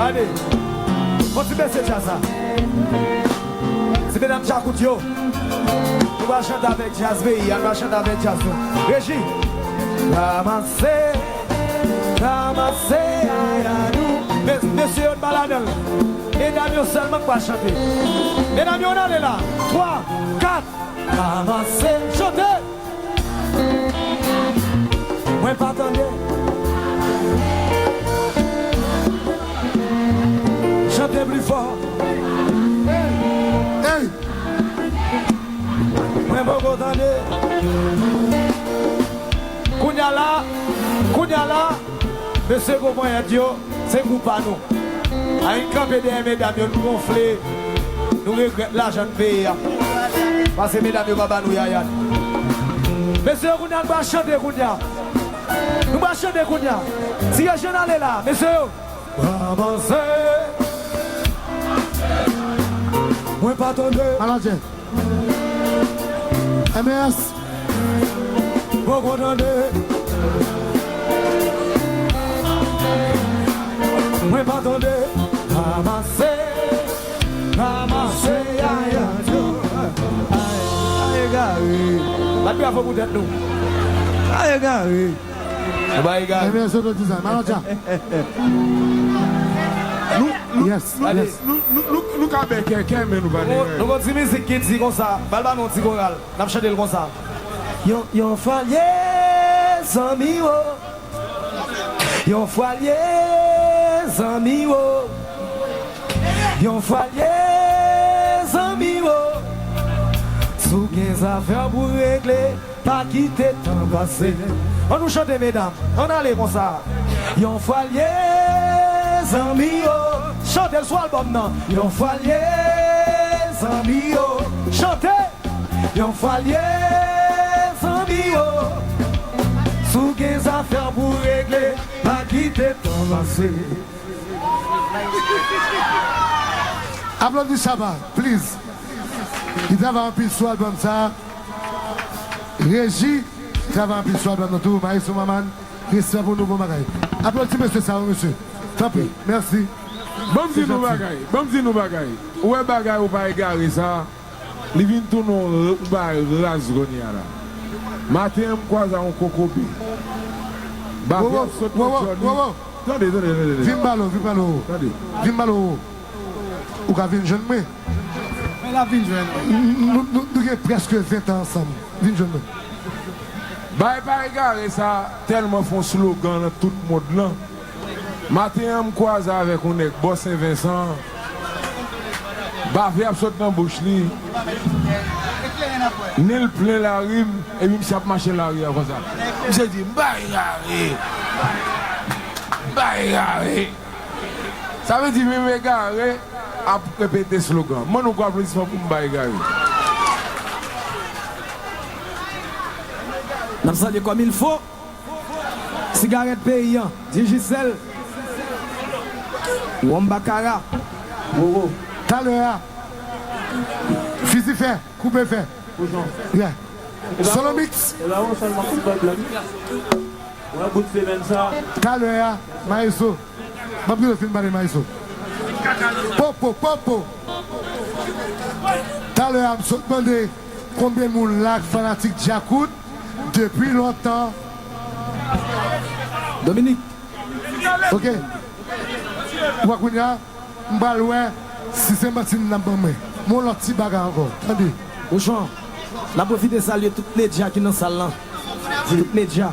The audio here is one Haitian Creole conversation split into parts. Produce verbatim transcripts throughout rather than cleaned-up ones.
Tande. Bon, ti mesye djaz la. Ti medam djakout yo. Nou pral chante avèk djaz peyi a, nou pral chante avèk djaz nou. Reji. Ranmase, ranmase, aya nou. Mes-, mesye yo, n pa ladan l. Medam yo sèlman k pral chante. Medam yo, n ale la. Twa, kat. Ranmase, chante. Mwen pa tande. Chante pli fò. Hey! Mwen poko tande. Kounye a la, kounye a la, mesye gwo ponyèt yo. Se gwoup pa nou. Ann kanpe dèyè medam yo, nou gonfle, nou regrèt lajan n peye a. Paske medam yo pa ba nou yaya n. Mesye yo, kounye a, nou pral chante kounye a. Nou pral chante kounye a. Ti Eugène ale la, mesye yo. Avanse. Mwen pa tande. Manager. M S. Poko tande. Mwen pa tande. Ranmase, ranmase, yaya yo. Ay, ay, egare. Bat bravo pou tèt nou. Ay, egare. Nou pa egare. M S Audio Design. Manager. Nou, nou, Yes, nou, yes. nou, nou, nou, nou ka bèkè kè, men nou pa Nou, nou gen gon ti mizik ki di konsa, ba l ba nou yon ti koral, n ap chante l konsa. Yon, yon fwa l ye, zanmi wo. Yon fwa l ye, zanmi wo. Yon fwa l ye, zanmi wo. Si w gen zafè pou regle, pa kite tan pase. Ann nou chante, medam. Ann ale konsa. Yon fwa l ye, zanmi yo. Chante l sou albòm nan. Yon fwa l ye, zanmi yo. Chante. Yon fwa l ye, zanmi yo. Si w gen zafè pou regle, pa kite tan pase. Aplodi Shabba, please. Li travay anpil sou albòm sa. Reji travay anpil sou albòm nan tou. Maestro Maman, respè pou nou, bon bagay. Aplodi mesye sa yo, mesye. Tanpri, mèsi. Ban m di nou bagay, ban m di nou bagay. Ou wè bagay ou pa egare sa, li vin tounen yon bagay raz kounye a la. Maten an, m kwaze a yon kokobe. Bavè ap sot nan djòl li. Tande, tande, tande, tande. Vin ba l, vin ba l. Tande. Vin ba l. Ou ka vin jwenn mwen. Men l ap vin jwenn ou. Nou, nou, nou gen prèske ven tan ansanm. Vin jwenn mwen. Bay pa egare sa tèlman fè yon slogan nan tout mond lan. Maten an, m kwaze avèk yon nèg bò Sen Vensan. Bavè ap sot nan bouch li. Nen l plen larim, epi misye ap mache lari a konsa. Misye di, "M pa egare. M pa egare." Sa vle di menm egare ap repete slogan. Mwen nou gwo aplodisman pou m ba egare. N ap salye kòm il fo. Sigarèt peyi an, Digicel. Wonm Bakara. Wowo. Talè a. Fizi fè, koupe fè. Kouchon. Yeah. Solo mix. E ba ou sèlman kout bòt blan. Wè bout semèn sa. Talè a, Maestro. M ap gen fin pale Maestro. Popo, popo. Talè a m sot mande konbyen moun la k fanatik Djakout depi lontan. Dominik. Ok. Ou wè kounye a, m pral wè si se manti n ap ban mwen. Yon lòt ti bagay ankò. Tande. Kouchon, n ap pwofite salye tout medya ki nan sal lan. Tout medya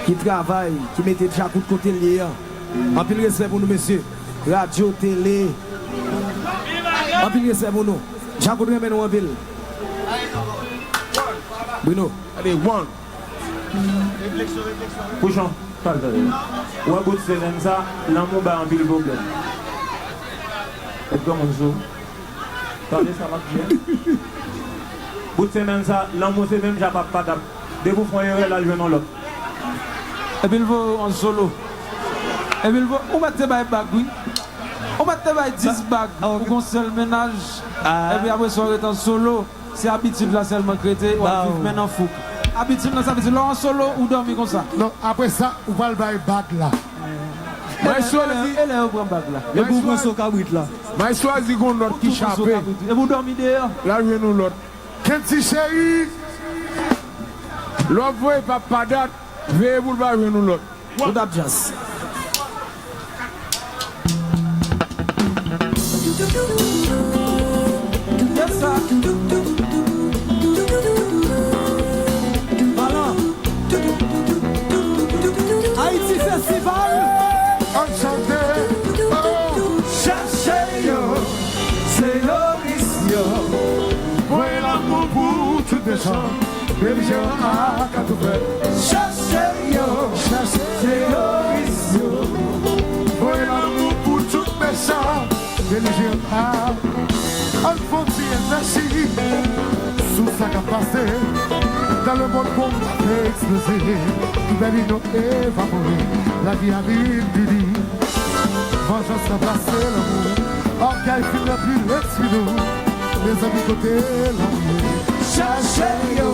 ki travay, ki mete Djakout kote l ye an. Anpil respè pou nou, mesye. Radyo, tele. Anpil respè pou nou. Djakout renmen nou anpil. Bruno. Allez, one. Kouchon, talè. Ou wè bout semèn sa, lanmou bay anpil pwoblèm. Met granmoun sou. Tande sa m ap di a. Bout semèn sa, lanmou se menm jan ak patap. Depi w fè yon erè, l al jwenn yon lòt. Epi l voye w an solo. Epi l voye, ou mèt te bay bag, wi. Ou mèt te bay dis bag pou gon sèl mennaj. Epi apre sa, w ret an solo. Se abitid la sèlman k rete, w ap viv men nan fouk. Abitid lan, sa vle di lè w an solo, ou dòmi konsa. Non, apre sa, ou pral bay bag la. Maestro di, e lè yo pran bag la? E pou pran so kabrit la? Maestro a di gon lòt ki chape. E pou dòmi deyò? L al jwenn yon lòt. Kenty cheri, lè w ap voye pap pa dat, veye pou l pa jwenn yon lòt. Ou t ap djaz. Yes, sir. Balan. Haïti Festival. Ann chante, oh. Chache yo, se Yoris yo. Voye lanmou pou tout mechan, belijeran ak atoufè. Chache yo, chache yo, se Yoris yo. Voye lanmou pou tout mechan, belijeran ak. Ann fè yon ti reflechi sou sa k ap pase dans le monde, bonm la fè eksploze. Tout bèl ino evapore, lavi a vin pi di. Vanjans ranplase lanmou, ògèy fin rempli lespri nou. Mezanmi, kote lanmou ye? Chache yo,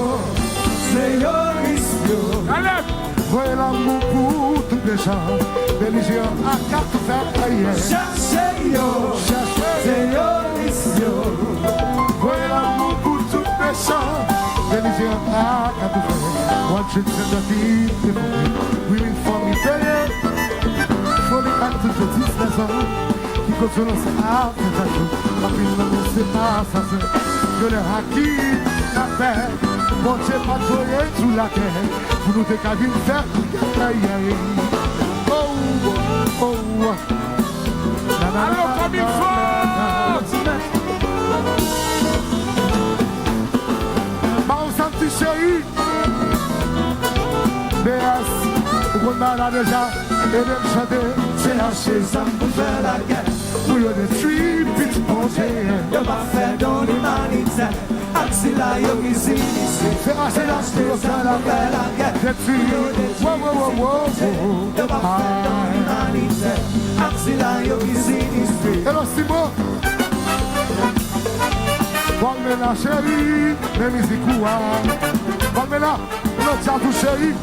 se Yoris yo. Voye lanmou pou tout mechan, belijeran ak atoufè. Chache yo, chache yo, se Yoris yo. Voye lanmou pou tout mechan, belijeran ak atoufè. One trick plenty, we will form it. Foli ak tout ti lèzòm ki koz vyolans ap fè chak jou. Anpil nan nou se asasen. Yo lè ak kidnapè. Bondye pa t voye sou latè pou nou te ka vin fè lagè. Oh, oh, oh. Alo, fanmi fò! Ba w santi cheri. B S, ou konn bagay la deja. Ede m chante. Se achte zam pou fè lagè, pou yo detwi pitit Bondye. Yo pa fè don limanitè ak sila yo ki sinistre. Se achte zam pou yo fè lagè. Detwi. Wo, wo, wo, wo, wo. Yo pa fè don limanitè ak sila yo ki sinistre. Elo Simo. Palmena cheri, men mizik ou a. Palmena, lòt sa tou cheri.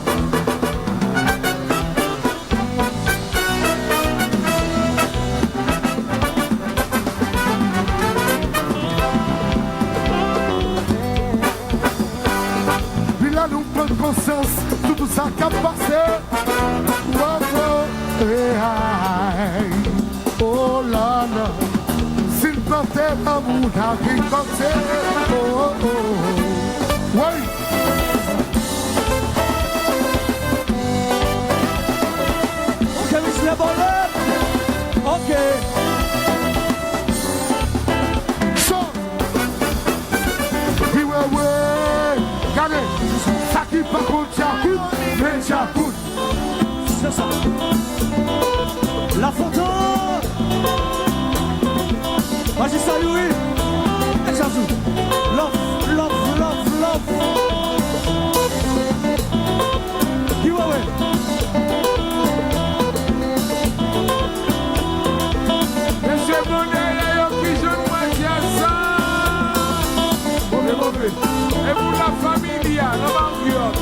Li lè nou pran konsyans sou tout sa k ap pase. Wo, wo, ey, ay. Oh la la, si n plante lanmou, n ap rekòlte. Oh, oh, oh. Woy! Ok, Michel Bolè. Ok. Son. Wi, wi, wi. Gade, sa ki pa konn djakout, men djakout. Se sa. Lafontan. Majistra Youri. Love, love, love, love. Ki wè wè. Mesye, bon dèyè yo ki jwenn mwen djaz sa. Move, move. E pou la familya, nan Maryòt.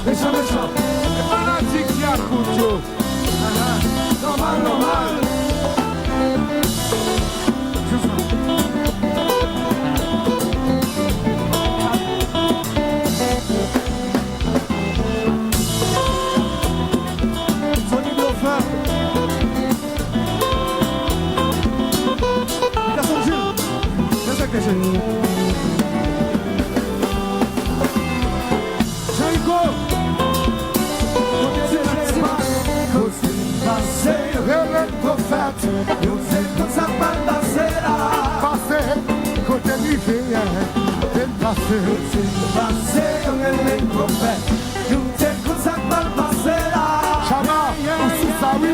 Mechan, mechan. E fanatik djakout yo. Nòmal, nòmal. Sony Blofè. Gason Jil. Respekte, cheri. Jean Rico. Kote se pase, kote se pase, rele pwofèt. Yo se konsa pral pase la. Pase, kote rive, te pase. Yo se pase, yo rele pwofèt. Nou te konn sa k pral pase la. Chama, ou sou sa, wi.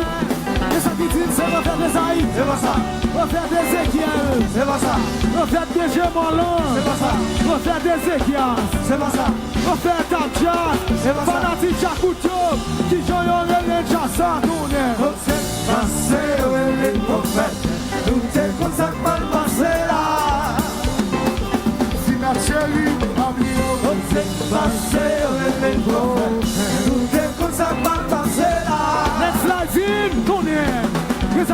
E sa ki di, se pwofèt Ezayi. Se pa sa. Pwofèt Ezekyèl. Se pa sa. Pwofèt D J Mòlon. Se pa sa. Pwofèt Ezekyas. Se pa sa. Pwofèt Abdjak. Se pa sa. Fanatik djakout yo, kijan yo rele djaz sa konnen? Pase, yo rele pwofèt. Nou te konn sa k pral pase la. Sinat cheri, pa bliye. Kote pase, yo rele pwofèt. Nou te konn sa k pral pase la. Next live in.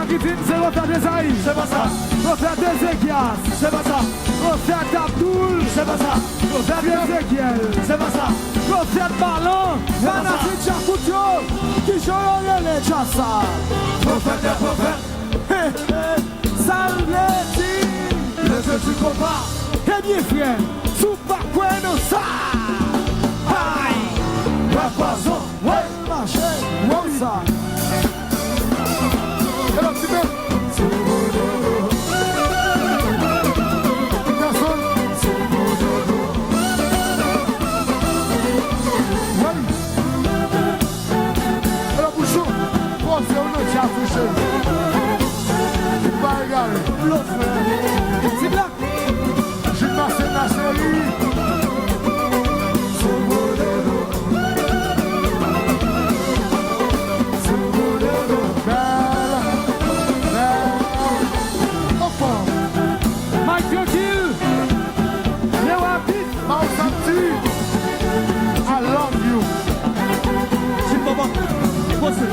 Ki vin se Pwofèt Ezayi. Se pa sa. Pwofèt Ezekyas. Se pa sa. Pwofèt Abdoul. Se pa sa. Pwofèt Ezekyèl. Se pa sa. Pwofèt Balan. Se pa sa. Fanatik Djakout yo, kijan yo rele djaz sa? Pwofèt dè pwofèt. He, he. Sa l vle di? Le Dieu du combat. Ebyen, frè, si w pa kwè nan sa, ay, wè pwazon. Wè l mache, wè sa. E lòt ti men. Ti gason. Wè. E lòt bouchon. Poze w nan djaz ou cheri. Li pa egare. Ti blòf. Jimmy Marcel la chérie. Bèl, bèl. Anfòm. Mike Trankil. Lewa Beat. Mao Santi. I love you. Jim Papa. Poze.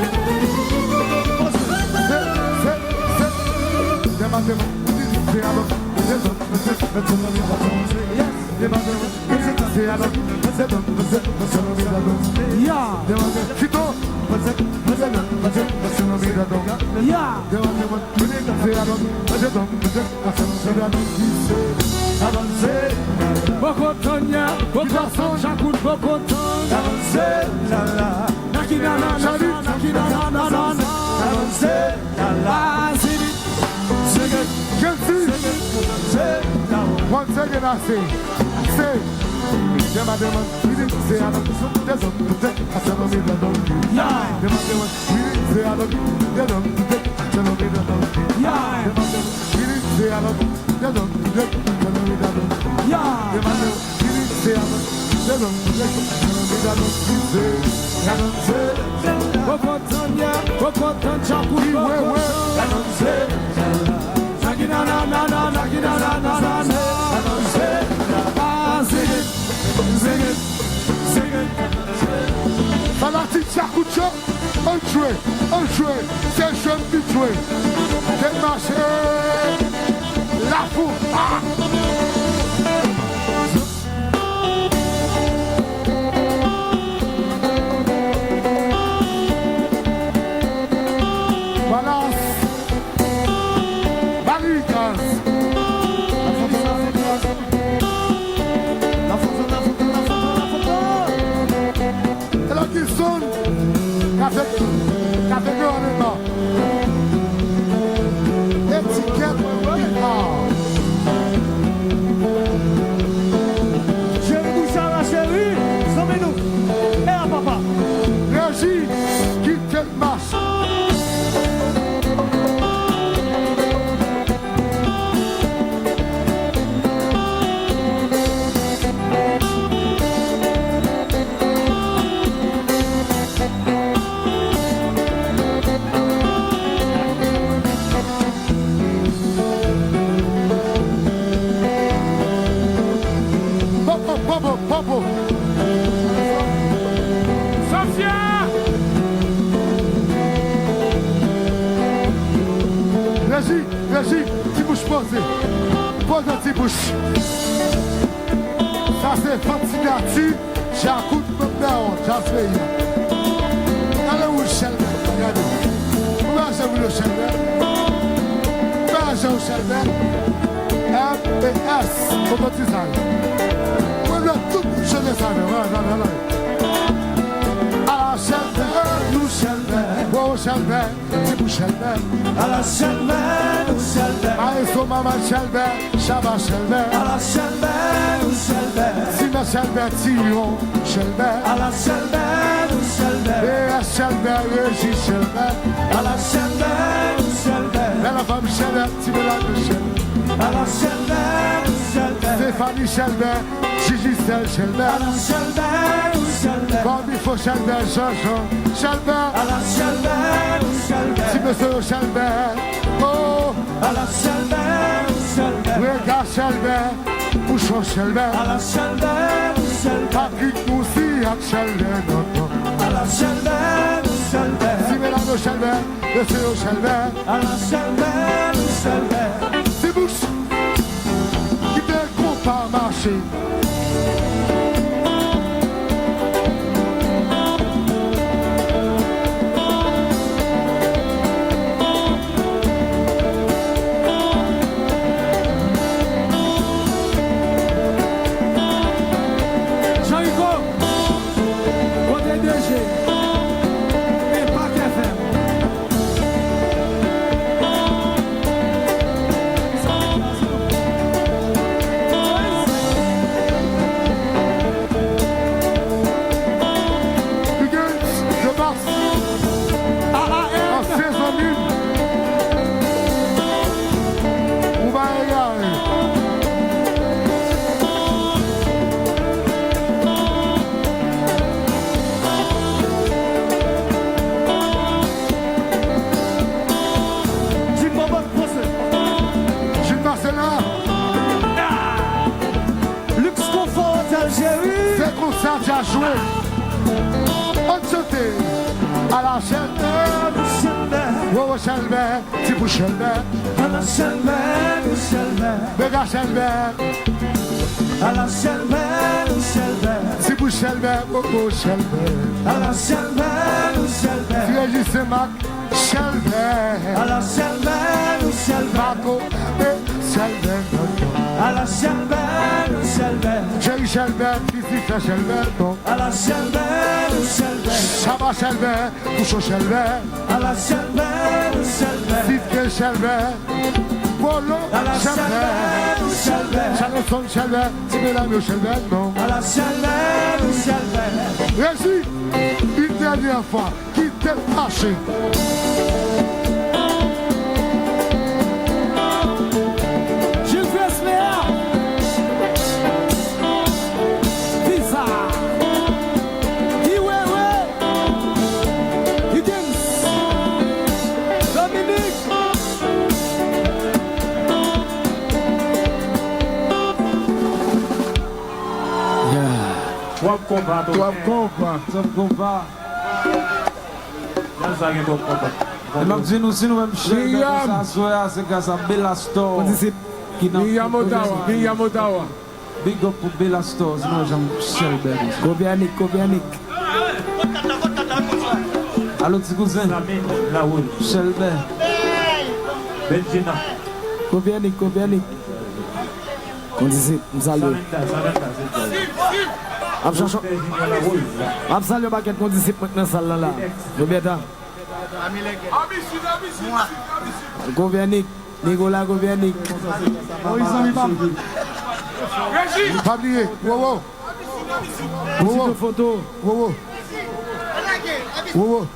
Poze. Se, se, se. Dema, dema. Poko tann ya, poko tann Djakout, poko tann. Naki nanana, naki nanana. Avanse. Jezi. Once again, I say, I say, dema, dema, vini, se a donk, de donk, de, a se non mi de donk. Ya. Dema, dema, vini, se a donk, de donk, de, a se non mi de donk. Ya. Dema, dema, vini, se a donk, de donk, de, a se non mi de donk. Ya. Dema, dema, Poko tann ya, poko tann Djakout, poko tann. Fanatik Djakout yo, ann jwe, ann jwe, se jwe m vin jwe. Demache, lafou, ah! Balans. Ba li gaz. E la ki sonn. Kafe, kafe ke anenman. Etiket Bigard. Cheri bouch a la cheri, zanmi nou. E a papa. Reji, kite l mache. Popo, popo, popo. Sofia! Reji, reji, ti bouch poze. Poze ti bouch. Sa se vant sinyati. Djakout, Nonm Dèwon, Djaz Peyi a. Gade woul Chèlbè, gade. Ou pa janm woule Chèlbè. Ou pa janm Chèlbè. M E S, Tonton Tizay. Mwen vle tout moun chante sa, men. Vwala, vwala, vwala. Ala Chèlbè, nou Chèlbè, gwo Chèlbè. Ti bouch Chèlbè. Ala Chèlbè, nou Chèlbè. Maestro Maman Chèlbè, Chaba Chèlbè. Ala Chèlbè, nou Chèlbè. Ti Mè Chèlbè, Ti Lyon Chèlbè. Ala Chèlbè, nou Chèlbè. B S Chèlbè, Reji Chèlbè. Ala Chèlbè, nou Chèlbè. Bèl fanm Chèlbè, Ti Melano Chèlbè. Ala Chèlbè, nou Chèlbè. Stéphanie Chèlbè. Digicel Chèlbè. Ala Chèlbè, nou Chèlbè. Kòmifo Chèlbè, Janjan Chèlbè. Ala Chèlbè, nou Chèlbè. Ti mesye yo Chèlbè. Oh. Ala Chèlbè, nou Chèlbè. Rega Chèlbè, Pouchon Chèlbè. Ala Chèlbè, nou Chèlbè. Patrick Moussi ak Chèlbè, non, non. Ala Chèlbè, nou Chèlbè. Ti Melano Chèlbè. Mesye yo, Chèlbè. Ala Chèlbè, nou Chèlbè. Ti bouch. Kite konpa mache. Jean Rico, kote D J? Enpak F M. Huguens, je passe. Ansyen zanmi m. Ou pa egare. Jim Bobot, pase. Jim pase la. Luxe Confort Algérie. Se konsa djaz jwe. Ann chante. Ala Chèlbè. Chèlbè. Wowo Chèlbè. Ti pou Chèlbè. Ala Chèlbè, nou Chèlbè. Bega Chèlbè. Ala Chèlbè, nou Chèlbè. Ti pou Chèlbè, wowo Chèlbè. Ala Chèlbè, nou Chèlbè. Ti Régis Senmak. Chèlbè. Ala Chèlbè, nou Chèlbè. Marco, e Chèlbè, non, non. Ala Chèlbè, nou Chèlbè. Jerry Chèlbè, Fifi fè Chèlbè, non. Ala Chèlbè, nou Chèlbè. Chaba Chèlbè, Pouchon Chèlbè. Ala Chèlbè, nou Chèlbè. Sifke Chèlbè. Polo Chèlbè. Ala Chèlbè, nou Chèlbè. Charleston Chèlbè, Ti Medam yo Chèlbè, non. Ala Chèlbè, nou Chèlbè. Regi, une dernière fois. Kite m mache. Gilfest Léa. Visa. Guy Wewe. Higgins. Dominique. Yeah. Twòp konpa, Twòp konpa. Twòp konpa. Jan sa gen twòp konpa. E m ap di nou, si nou wè m Chèlbè konsa aswè a, se gras a Belastor ki nan Miriam Ottawa, Miriam Ottawa. Big up pou Belastor, si nou wè jan m Chèlbè konsa. Kopernik, Kopernik. Alo, ti kouzen. Chèlbè. Benjina. Kopernik, Kopernik. Kondisip, m salye. Ap chache. M ap salye yon pakèt kondisip mwen k nan sal lan la. Roberta. Kopernik, Nicolas Kopernik. Pa bliye, Wowo. Wowo. Wowo. Wowo.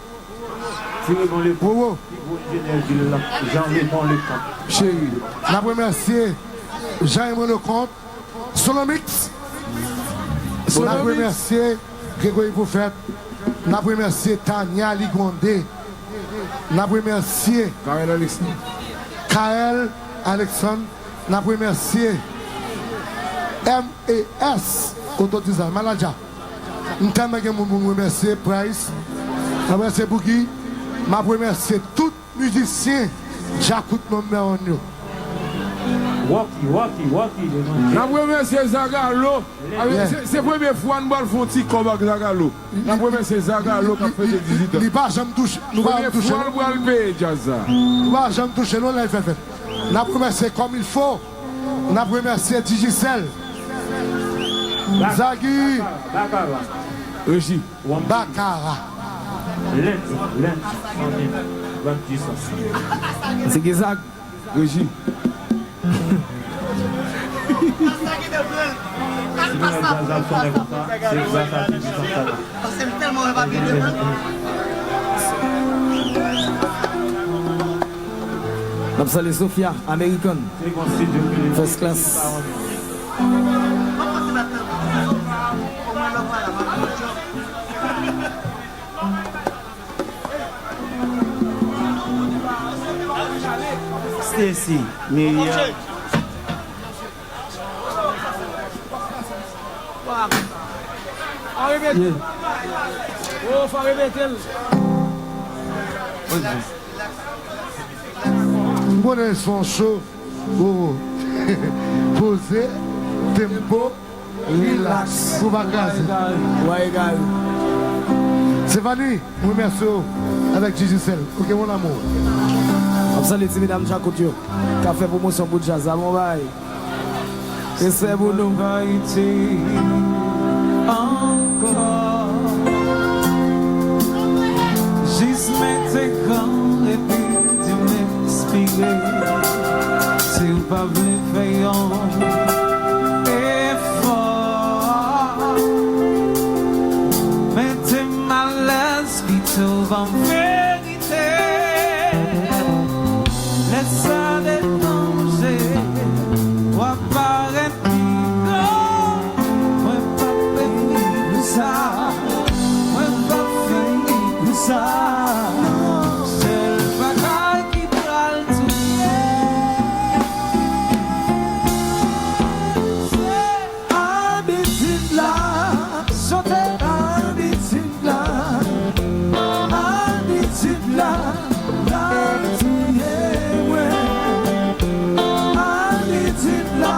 Ti Raymond Lecomte, Wowo. Pi gwo enjenyè vil la, Jean Raymond Lecomte. Cheri, n ap remèsye Jean Raymond Lecomte, Solomix. N ap remèsye Gregory Prophète. N ap remèsye Tania Ligonde. N ap remèsye Carel Alexandre. Carel Alexandre. N ap remèsye M E S Auto Design. Maladja. M tèlman gen moun pou m remèsye, Price. M ap remèsye Boogie. M ap remèsye tout mizisyen Djakout number one yo. Rocky, Rocky, Rocky. N ap remèsye Zagalo. Yeah. Se, se premye fwa n pral fè yon ti kòb ak Zagalo. N ap remèsye Zagalo k ap fete dizuit an. Li pa janm touche, nou pa janm touche. Premye fwa l pral peye djaz sa. Nou pa janm touche non, lè l fè fèt. N ap remèsye Comme il faut. N ap remèsye Digicel. Zagi. Bakara. Reji. Bakara. Lendi, lendi, vann disan. Zigi Zag. Reji. Si nou wè djaz ap sonnen konsa, se gras a Digicel. Pase m tèlman wè papye devan. N ap salye Sofia, American. First class. Stacy, Miriam. Fò repete l. Oh, fò repete l. Konnen se yon show. Poze, tempo, relax. Pou pa kraze. Wa egal. Stéphanie, mwen remèsye w avèk Digicel. Ok, mon amour. M ap salye ti medam Djakout yo k ap fè pwomosyon pou djaz la. Bon bagay. Respè pou nou. Ankò. Jis mete kan epi di m espire. Si w pa vle fè yon efò, mete m alèz pito ban m verite. Lè sa deranje, w ap parèt pi gran. Mwen p ap peni pou sa. Mwen p ap fini pou sa. Sèl bagay ki pral touye se abitid la. Chante abitid la. Abitid la. Pral touye mwen. Abitid la.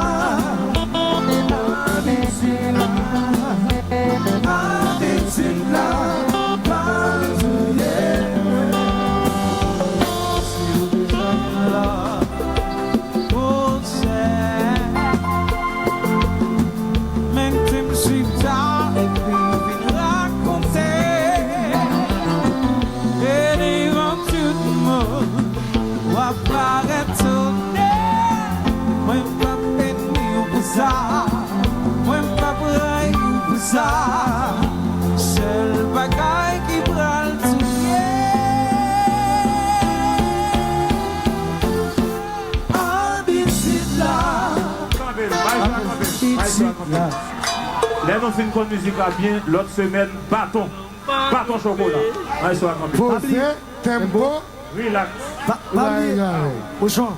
Abitid la. Abitid la. Pral touye mwen. Si w bezwen love, monchè, mete m chita epi vin rakonte. E devan tout moun, w ap parèt etone. Mwen p ap peni w pou sa. Mwen p ap rayi w pou sa. Sèl bagay ki pral touye abitid la. Kanpe, maestro a kanpe, maestro a kanpe. Lè nou fin konn mizik la byen, lòt semèn, baton. Baton chokola. Maestro a kanpe. Poze, tempo, relax. Pa, pa bliye. Wa egal. Pouchon,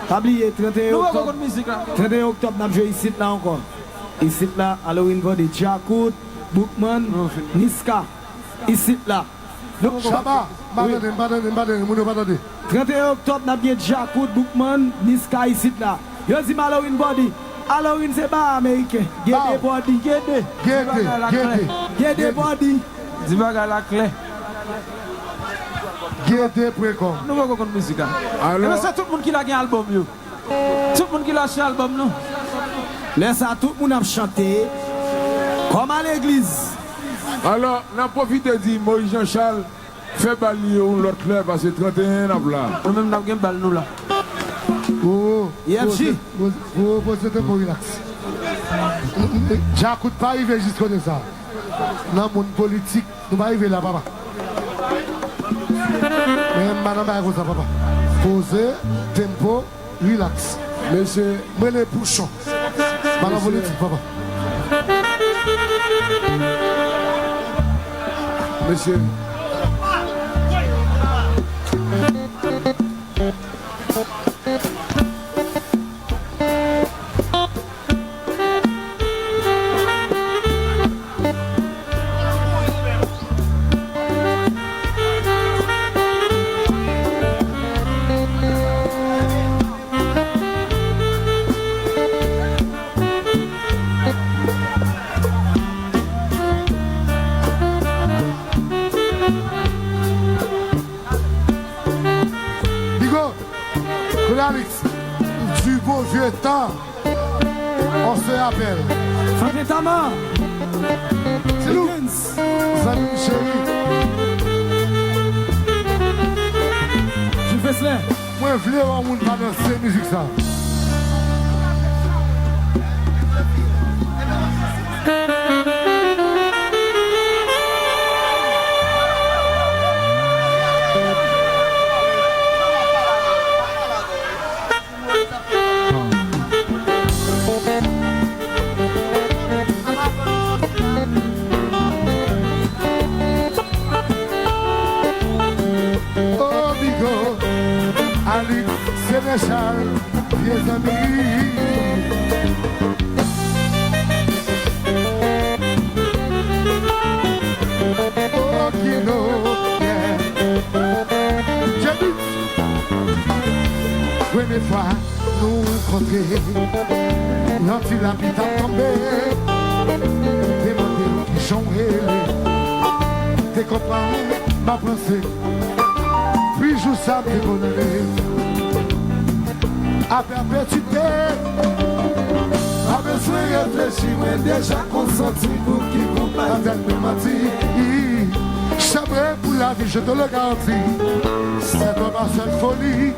pa bliye, trannteyen oktòb, trannteyen oktòb, n ap jwe isit la ankò. Isit la, Halloween Party, Djakout, Boukman, Niska. Isit la. Donk, papa, m pa tande, m pa tande, m pa tande, moun yo pa tande. Trannteyen oktòb, n ap gen Djakout, Boukman, Niska isit la. Yo di m Halloween Party. Halloween se ba ameriken. Gede Party. Gede. Gede, gede. Gede Party. Di bagay la klè. Gede pwen kòm. Nou poko konn mizik la. Alò. Ebyen, se tout moun ki la gen albòm yo. Tout moun ki lache albòm nou. Lè sa, tout moun ap chante kòm a legliz. Alò, n ap pwofite di Moïse Jean Charles fè bal li yo yon lòt lè, pase trannteyen n ap la. Nou menm n ap gen bal nou la. Oh, I F G. Poze, poze, poze, poze tempo, relax. Djakout pa rive jis kote sa. Nan mond politik, nou pa rive la, papa. Men m pa nan bagay konsa, papa. Poze, tempo, relax. Mesye. M rele Pouchon. Pa nan politik, papa. Mesye. Bigo, Clarice, du bon vieux temps, on se rappelle. Santé Tama. Silou, zanmi m cheri. Jifeslè. Mwen vle wè yon moun pa danse mizik sa. Oh, Bigo, Alix Senechal, vye zanmi. Oh, Kino, yeah. J B. Premye fwa nou kontre, yon ti lapli t ap tonbe. Te mande w kijan w rele. Te konprann m ap ranse. Pi jou sa m te kondane. A pèpetwite. Pa bezwen reflechi, mwen deja konsanti. Pouki pou pa tèt mwen manti? Chanbre pour la vie, je te le garantis. C'est dans ma seule folie,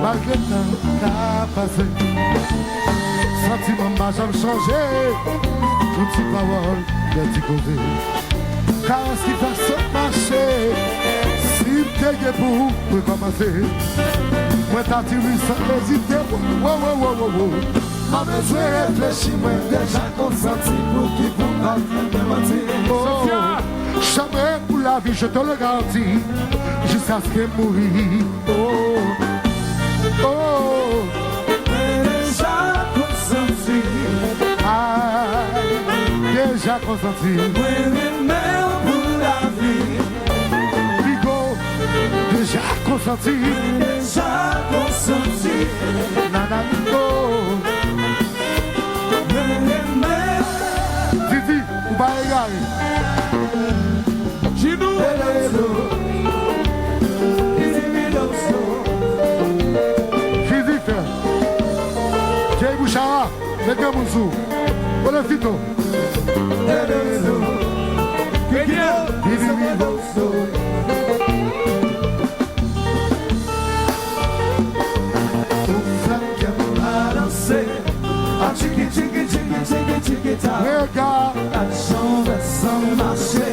malgré tan ka pase. Santiman m pa janm chanje. Tout ti pawòl, de ti koze. Karès ki fè sot mache. Si m te gen pou rekòmanse, mwen ta di wi san ezite. Wo, wo, wo, wo, wo. Pa bezwen reflechi, mwen deja konsanti. Pouki pou pa fè mwen manti? Oh, Sofia, chanbre pour la vie, je te le garantis, jusqu'à ce que mouri. Oh, oh. Mwen deja konsanti. Ah, deja konsanti. Mwen renmen w pou lavi. Bigo, deja konsanti. Mwen deja konsanti. Nananito. Mwen renmen. Didi, ou pa egare. Jinou. Fizi fè. Jay Bouchara, met granmoun sou ou. Olefito. Kikito. Vini, vini. Ou fè kè m balanse. A tchiki, tchiki, tchiki, tchiki, tchiki, ta. Rega. Gad jan w fè san mache.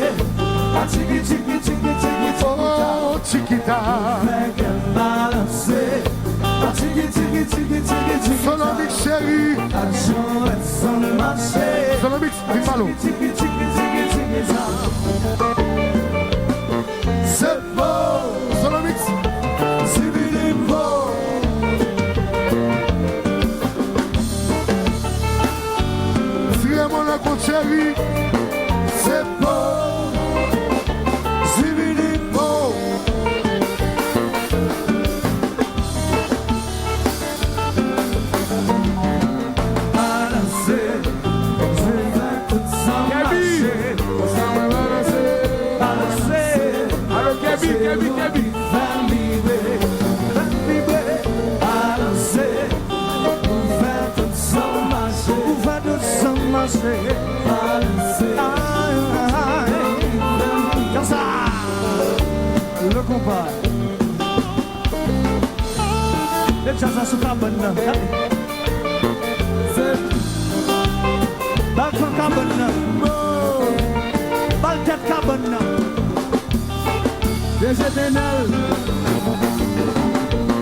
A tchiki, tchiki, tchiki, tchiki, tchiki, ta. Oh, tchiki, ta. Ou fè kè m balanse. A tchiki, tchiki, tchiki, tchiki, tchiki, ta. Solomix cheri. Gad jan w fè san mache. Solomix, vin pale w. Tchiki, tchiki, tchiki, tchiki, tchiki, ta. Se Solomix. Zibidibo. Tire mwen nan kont cheri. Se bon. Zibidibo. Balanse, se fè tout san mache. Balanse, alo Kèbi, Kèbi, Kèbi. Fè m vibre, fè m vibre. Balanse, pou fè tout san mache. Pou fè tout san mache. Balanse. Ay, ay, ay. Konsa. Le konpa. Met djaz la sou kabann nan. Gade. Ba l tan kabann nan. Ba l tèt kabann nan. D J Pennel.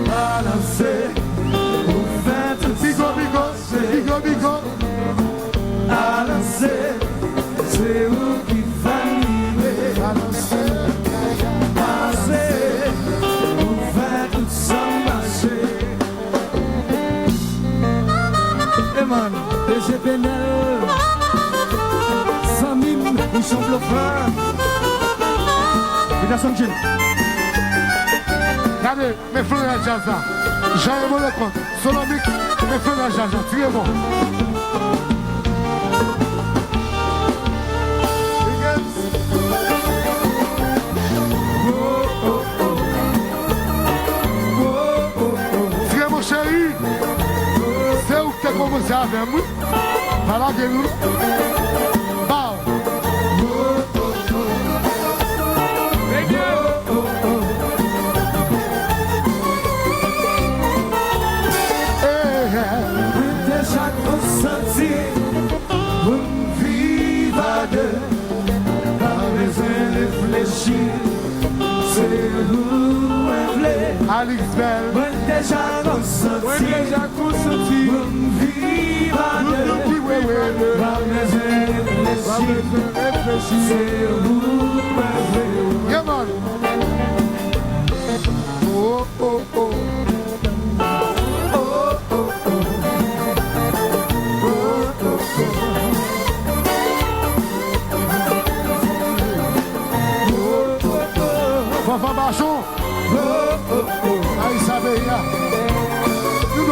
Balanse. Ou fè tout. Bigo, bigo, bigo, bigo. Balanse, se ou ki fè m vibre. Balanse, balanse, ou fè tout san mache. Eman, D J Pennel, zanmi m, ou se yon blofè. Peterson Jean. Gade. Men flanè djaz la. Jan Emo Leconte, Solomix, men flanè djaz la. Tire bon. Tire bon, cheri. Se ou ki te kòmanse avè m, wi. Pa lage nou. Bow. Mwen deja konsanti pou n viv a de. Pa bezwen reflechi. Se ou mwen vle. Alix Bell. Mwen deja konsanti. Mwen deja konsanti. Pou n viv a de. Pou n viv a de. Pa bezwen reflechi. Pa bezwen reflechi. Se ou mwen vle. Yeah, man. Oh, oh, oh. Fanfan Bajon. Ay, sa peyi a.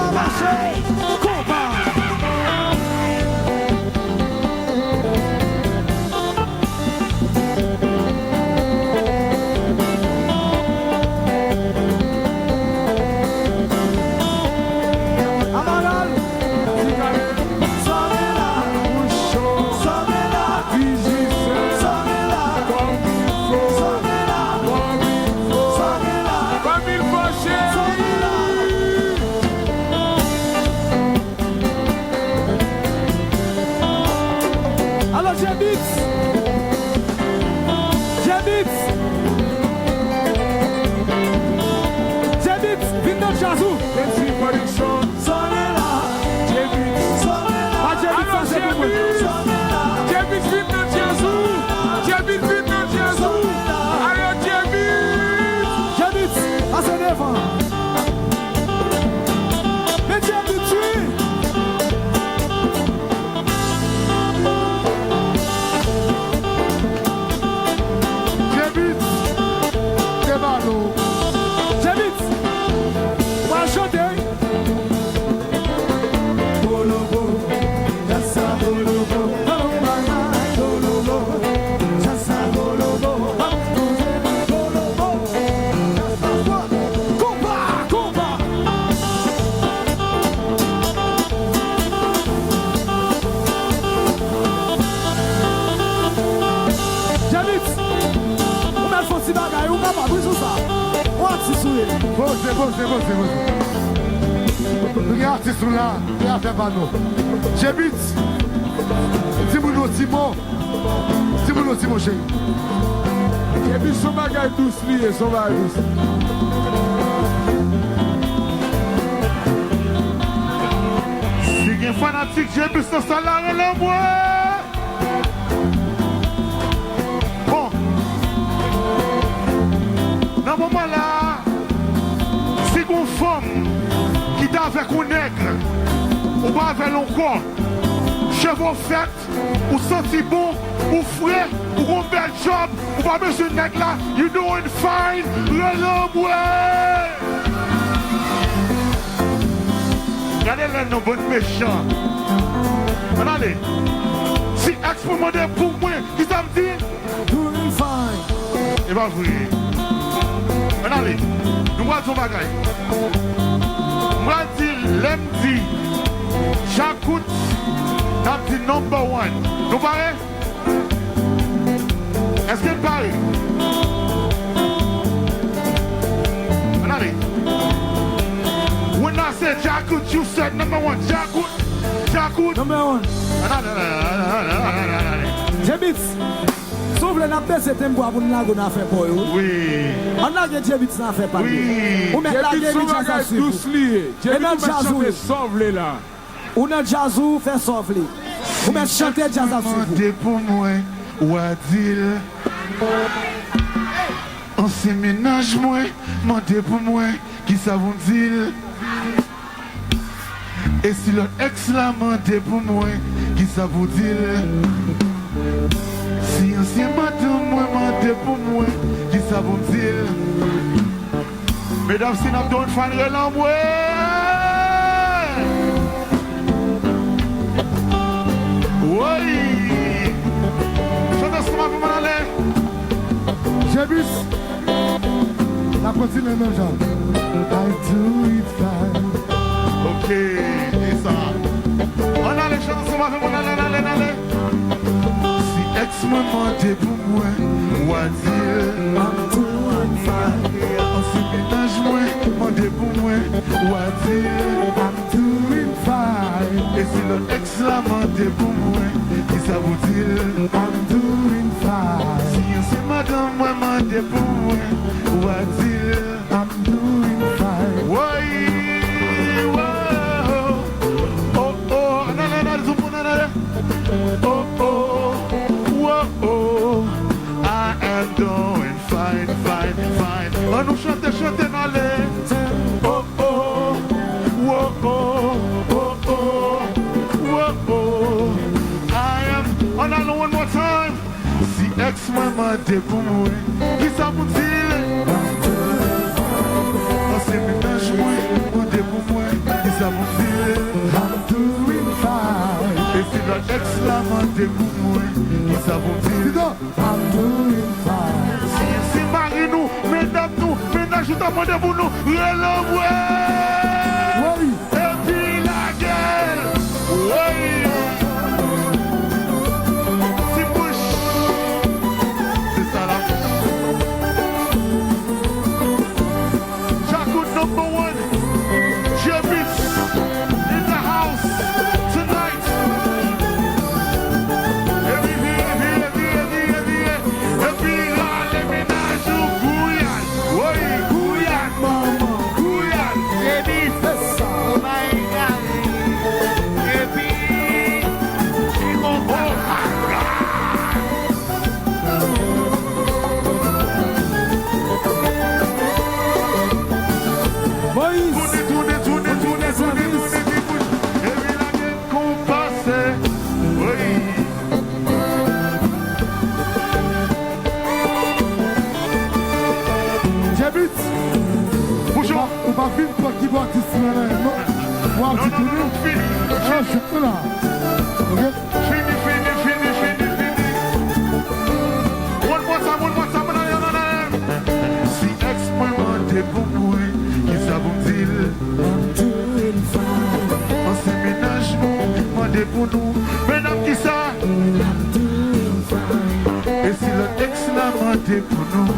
Konpa mache. Konpa. Amaral. Alò, Jebits! Jebits! Jebits, vin nan djaz ou! Kensi Production, Jebits! Pa Jebits, sa se pou mwen! Poze, poze, poze, poze. Nou gen atis nou la, se afè pa nou. J-Beatz, di moun yon ti mo. Di moun yon ti mo, cheri. J-Beatz, se yon bagay dous li ye, se yon bagay dous. Si gen fanatik J-Beatz nan sal la, rele mwen. Bon. Nan moman la, si gon fanm ki t avèk yon nèg, ou pa avè l ankò, cheve w fèt, ou santi bon, ou fre, ou gon bèl djòb, ou pa bezwen nèg la, you doing fine, rele mwen. Gade lè nou bann mechan. Ann ale. Si èks mwen mande pou mwen, kisa m di? Doing fine. E pa vre. Ann ale. Nou pral di yon bagay. M pral di, lè m di Djakout, n ap di number one. Nou pare? Èske n pare? Ann ale. When I say Djakout, you said number one. Djakout, Djakout. Number one. Ann ale, ann ale, ann ale, ann ale, ann ale. J-Beatz, si w vle, n ap bese tenpo a pou n lage w nan afè pa w yo, wi. Wi. Ann lage J-Beatz nan afè pa l yo. Wi. Ou mèt lage epi djaz ap swiv ou. J-Beatz se yon bagay dous li ye. J-Beatz, ou mèt chante sa w vle la. Ou nan djaz ou, fè sa w vle. Ou mèt chante, djaz ap swiv ou. Mande pou mwen, w a di l. Ansyen mennaj mwen mande pou mwen, kisa pou m di l? E si lòt èks la mande pou mwen, kisa pou di l? Si ansyen madanm mwen mande pou mwen, kisa pou m di l? Medam, si n ap doing fine, rele anmwe. Woy! Chante ansanm avè m, ann ale. J-Beatz, n ap kontinye menm jan. I do it fine. Ok, e sa. Ann ale, chante ansanm avè m, ann ale, ann ale, ann ale. Si èks mwen mande pou mwen, w a di l. I'm doing fine. Ansyen mennaj mwen mande pou mwen, w a di l. I'm doing fine. E si lòt èks la mande pou mwen, kisa pou di l? I'm doing fine. Si ansyen madanm mwen mande pou mwen, w a di l. I'm doing fine. Woy, woy, oh, oh, ann ale, ann ale, zoom, ann ale. Oh, oh, oh, oh, I am doing fine, fine, fine. Ann nou chante, chante, ann ale. Oh, oh, oh, oh, oh, oh, oh, oh, I am, ann ale, one more time. Si èks mwen mande pou mwen, kisa pou di l? Ansyen mennaj mwen mande pou mwen, kisa pou di l? I'm doing fine. E si lòt èks la mande pou mwen, kisa pou di l? I'm doing fine. Si, si mari nou, medam nou, mennaj nou ta mande pou nou, rele mwen. Woy. Epi lage l. Woy. Ti bouch. Se sa la. Djakout number one. J-Beatz in the house tonight. Epi, epi, epi, epi, epi, epi, epi, rale mennaj ou, Gouyad. Woy, Gouyad, manman, Gouyad. J-Beatz, oh my God. Epi, li konpa. Oh my God. Moyiz. Tounen, tounen, tounen, tounen, tounen, tounen, tounen. Epi lage konpase. Wi. J-Beatz. Bouchon. Ou pa, ou pa vin pran kibòdis mwen la, non. W ap di tounen. Non, non, non, non, fini. An, jouk nou la. Ok? Fini, fini, fini, fini, fini. One more time, one more time, ann ale, ann ale. Si èks mwen mande pou mwen, kisa pou m di l? I'm doing fine. Ansyen mennaj nou mande pou nou, medam, kisa? I'm doing fine. E si lòt èks la mande pou nou,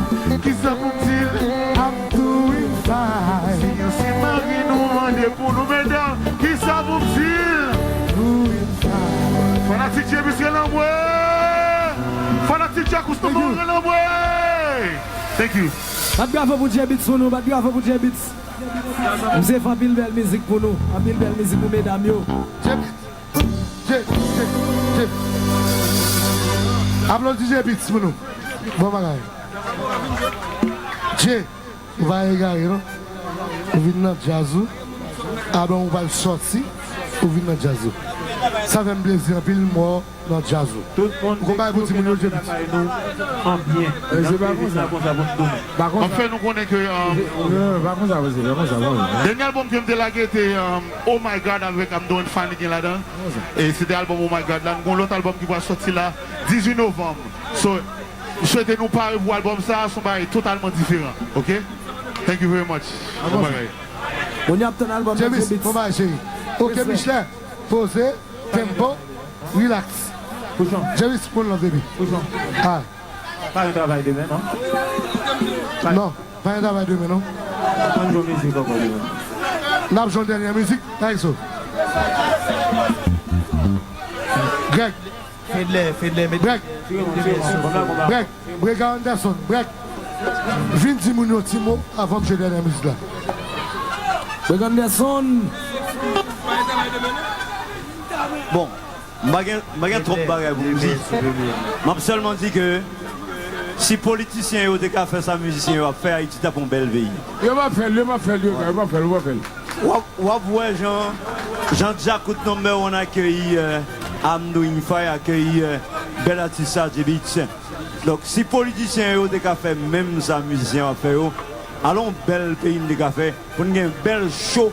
kisa pou m di l? I'm doing Sinon, se mari nou mande pou nou, medam, kisa pou m di l? Fanatik J-Beatz rele anmwe! Fanatik Djakout nou rele anmwe! Thank you. Bat bravo pou J-Beatz pou nou, bat bravo pou J-Beatz. Misye fè anpil bèl mizik pou nou, anpil bèl mizik pou medam yo. J-Beatz. J, J, J. Aplodi J-Beatz pou nou. Bon bagay. J, ou pa egare, non? Ou vin nan djaz ou. Adan ou pral sòti, ou vin nan djaz ou. Sa fè m plezi anpil, m wè w nan djaz ou. Tout moun ki okipe nan lakay nou, anbyen. N ap fè konsa pou n tounen. M ap fè nou konnen ke, um, dènye albòm ke m te lage te, um, Oh My God avèk I'm Doing Fine li gen ladan l. E se te albòm Oh My God la. Nou gen yon lòt albòm ki pral sòti la, dizuit novanm. So, m swete nou pare pou albòm sa a, se yon bagay totalman diferan. Ok? Thank you very much. Bon bagay. Bon, y ap tann albòm nan J-Beatz. Bon bagay, cheri. Ok, Michelet, poze, tempo, relax. J-Beatz, pran lòt epi. Ah. Pa gen travay demen, non? Non, pa gen travay demen, non. N ap jwe yon mizik ankò demen. N ap jwe yon dènye mizik, Daiso. Greg. Fedlè, Fedlè, met Greg. Greg. Brega Anderson, Greg. Vin di moun yon ti mo avan m jwe dènye mizik la. Brega Anderson. Bon, m pa gen, m pa gen twòp bagay pou m di. M ap sèlman di ke si politisyen yo te ka fè sa mizisyen yo ap fè, Ayiti t ap yon bèl peyi. Yo p ap fè l, yo p ap fè l, yo p ap fè l, yo p ap fè l. W ap, w ap wè jan, jan Djakout number one akeyi, eh, I'm Doing Fine, akeyi, eh, bèl atis sa, J-Beatz. Donk, si politisyen yo te ka fè menm sa mizisyen yo ap fè yo, alon bèl peyi n te ka fè, pou n gen bèl cho,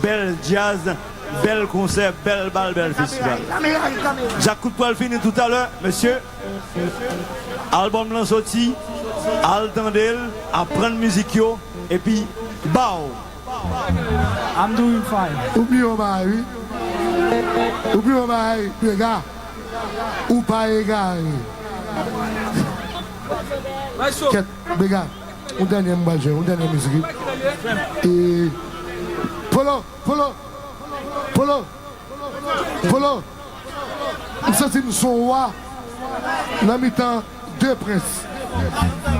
bèl djaz, bèl konsè, bèl bal, bèl festival. Djakout pral fini toutalè, mesye. Albòm lan soti, al tande l, aprann mizik yo, epi baw! I'm Doing Fine. Ou bliye yon bagay, wi. Ou bliye yon bagay, Brega. Ou pa egare. Kèt, Brega. Yon dènye m pral jwe, yon dènye mizik, wi. E, Polo, Polo, Polo. Polo, m santi m se yon wa nan mitan de prens.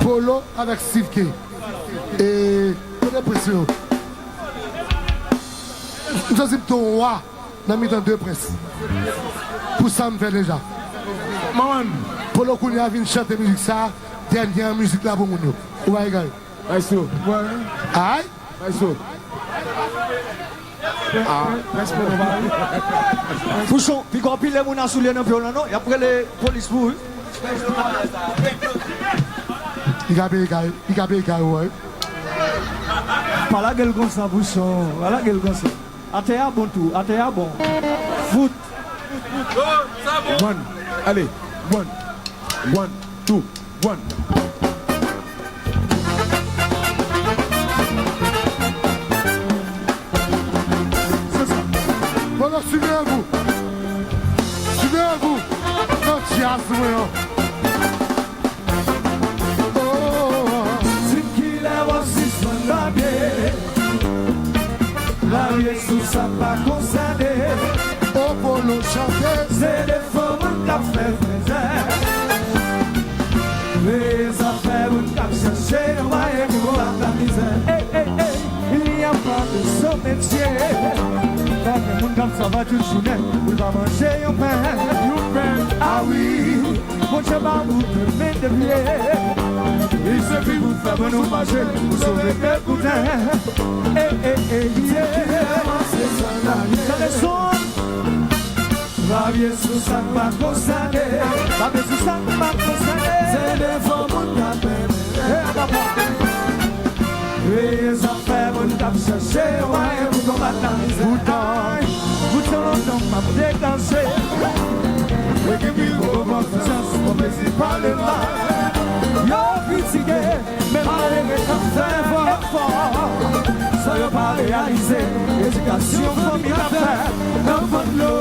Polo avèk Steve K. E, kote prens yo? M santi m se yon wa nan mitan de prens. Pou sa m fè deja. Manman. Polo kounye a vin chante mizik sa, dènye an mizik la pou moun yo. Ou pa egare. Maestro. Ay. Maestro. Ah. Respè nou ba li. Pouchon, piga w pile moun a soulye nan pye w lan non, y ap rele polis pou ou, wi. Li ka peye kay, li ka peye kay ou, wi. Pa lage l konsa, Pouchon. Pa lage l konsa. Atè a bon tou, atè a bon. Fout. One, ale, one, one, two, one. Se sa. Bon, non, siveye vou. Siveye vou. Nan djaz mwen an. Oh, oh, oh. Di m kilè w ap sispann babye. Lari sou sa pa konsène. O Polo chante. Se defo moun k ap fè frezè. Veye zafè moun k ap chache yon mwayen pou konbat lamizè. Ey, ey, ey, il n'y a pas de sot métier. Pa gen moun k ap travay tout jounen pou l pa manje yon pen. Yon pen. Ah wi. Bondye ba nou de men, de pye. Il sifi pou fè pou nou mache, pou sove kè kouten. Ey, ey, ey, yeah. Tande son. Babye sou sa k pa konsène. Babye sou sa k pa konsène. Se defo moun k ap fè. Ey, papa. Veye zafè moun k ap chache mwayen pou konbat lamizè. Poutan, poutan lontan m ap degaje. Ekip ki poko pran konsyans, konpeti pale mal. Yo kritike, men malere k ap fè efò. Sa yo pa reyalize, edikasyon fanmi ap fè nan fon dlo.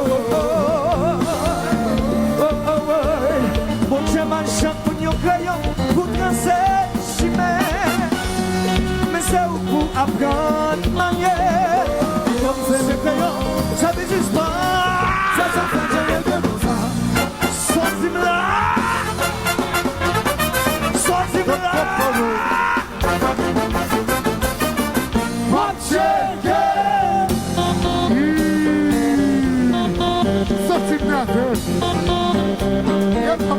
Oh, oh, oh. Bondye ban chak moun yon kreyon pou trase chimen. Men se ou k pou Yeah,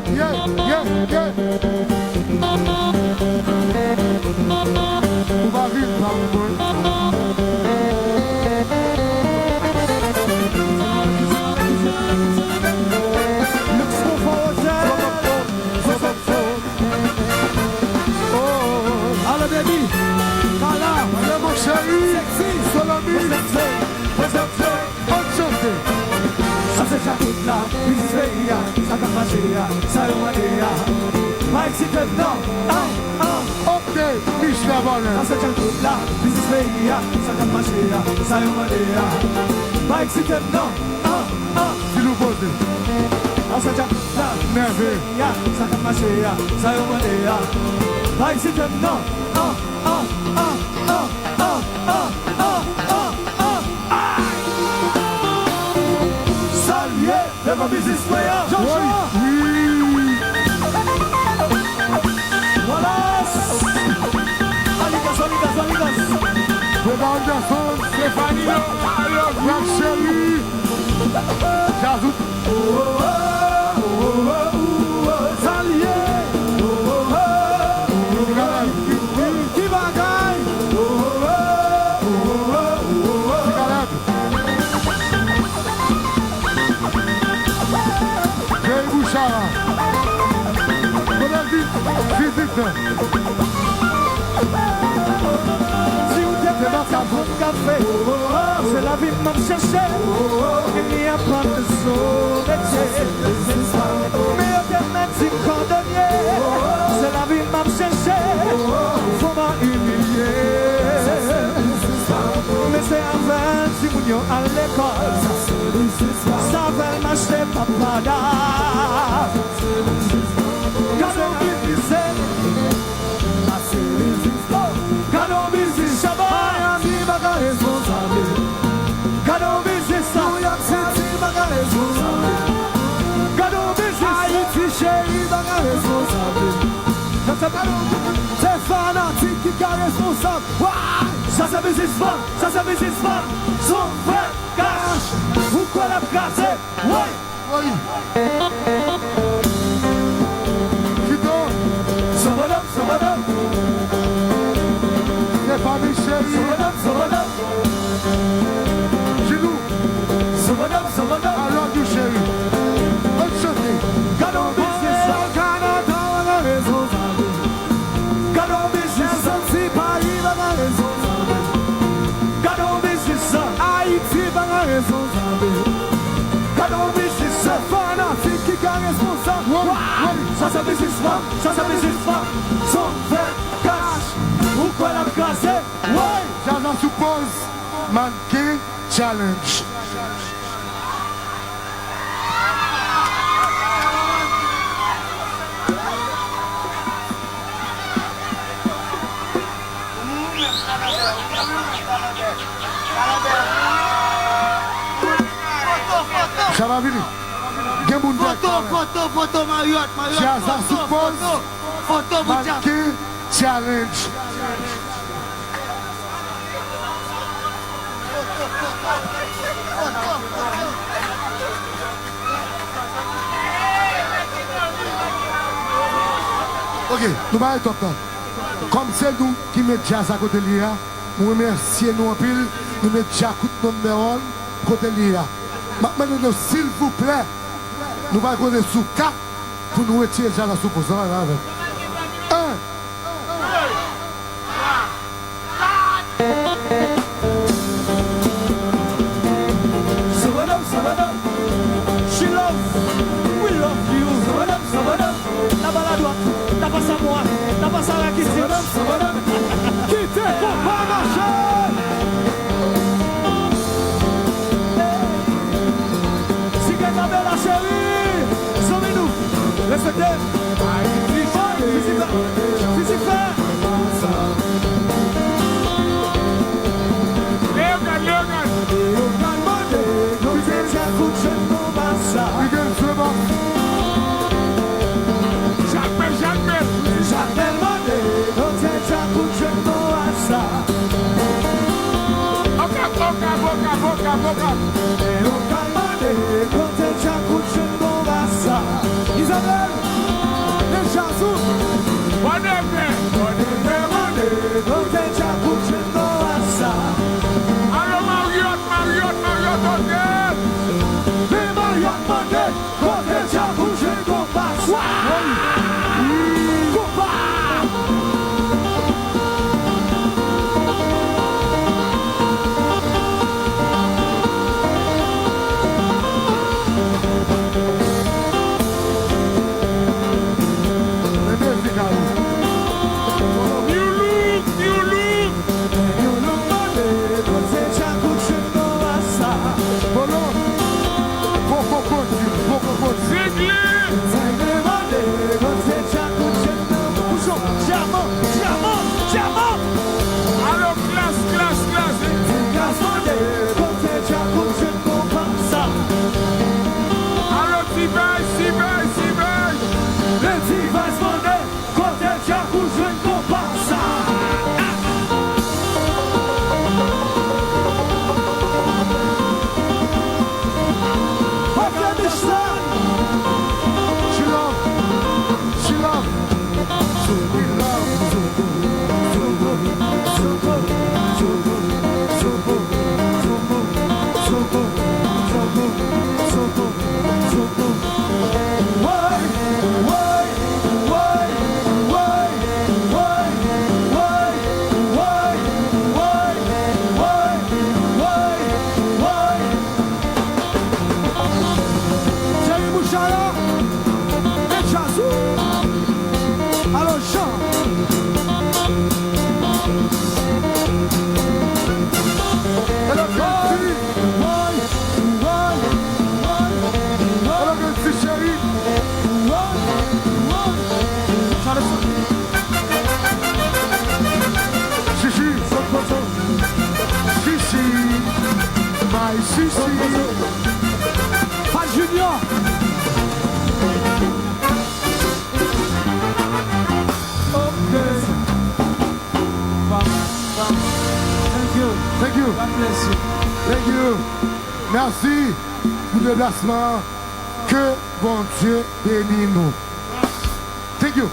yeah, yeah, yeah. Ou pa vin pa mwen. Lux Confort Hotel. Alo, baby. Kala. Ale, mon chéri. Sexy. Solami. Prezante. Prezante. Prezante. Sa se djangout la, biznis peyi a, sa k ap mache a, sa yo mande a. Pa eksite m non. Ah, ah. Ok, Michel Barnet. Sa se djangout la, biznis peyi a, sa k ap mache a, sa yo mande a. Pa eksite m non. Ah, ah. Di nou poze. Sa se djangout la, biznis peyi a, sa k ap mache a, sa yo mande a. Pa eksite m non. Ah, ah, ah. Sa l ye, devan biznis mwen an. Jojo. Wi. Wallace. Aligas, Aligas, Aligas. Preval Jason. Stefanino, I love you. Black Cherry. Jazz ou. Sa l ye. Ki bagay. Jay Bouchard. Kote l di fizik nan? Si w te pati aprann kafe, se lavi m ap chèche. Vini aprann sou metye. Men yo te mèt di m kòdonye, se lavi m ap chèche. Fò m a imilye. Men se avè l timoun yo al lekòl. Se avè l m achte papada. Gade yon biznis, gade yon biznis, Miami pa ka responsab. Gade yon biznis, New York City pa ka responsab. Gade yon biznis, Ayiti cheri pa ka responsab. Se fanatik ki ka responsab. Sa se biznisman, sa se biznisman. Son fè kach, ou kwè l ap kraze. Woy! Woy! Kito! Sanbadab, sanbadab! Stefani cheri! Sanbadab, sanbadab! Jilou! Sanbadab, sanbadab! I love you, cheri! Ann chante! Gade yon biznis la! Kanada, w gen rezon, sa vle. Gade yon biznis! Santi Paris, w gen rezon, sa vle. Gade yon biznis la! Ayiti, w gen rezon, sa vle. Gade yon biznis, se fanatik ki ka responsab. Woy, woy. Sa se biznisman, sa se biznisman. Son fè kach, ou kwè l ap kraze. Woy. Jazz la sou pòz, Mannequin Challenge. Sa va vini. Gen moun foto, foto, foto, Marriott, Marriott, jazz la sou pòz. Foto, foto pou Mannequin Challenge. Ok, nou pa retop la. Kòm se nou ki met djaz a kote l ye a, nou remèsye nou anpil, nou met Djakout number one kote l ye a. M ap mande nou, silvouplè, nou pral konte sou kat pou nou retire djaz la sou pòz la, ann ale avè m. En, Sabadab, sabadab. She love, we love you. Sabadab, sabadab. Tap a la dwat, tap a sa mwa, tap a sa rakiti. Sabadab, sabadab. Kite konpa mache. Siga Kabela cheri, zanmi nou, respekte. Ayiti cheri, fizik la, fizik fè. Leogàn, Leogàn. Leogàn mande, kote Djakout jwenn konpa sa. Jakmèl, Jakmèl. Jakmèl mande, kote Djakout jwenn konpa sa. Okap, Okap, Okap, Okap, Okap. Leogàn mande, kote Djakout She love, she love, we love. Jerry Bouchard la, e djaz ou. Alò, Jean. Hello, Kenty. Hello, Kenty, chéri. Chichi, sot pozo. Chichi, my chichi. Fat Junior. Ok. Thank you. Thank you. God bless you. Thank you. Mèsi pou deplasman an. Ke Bondye beni nou. Thank you.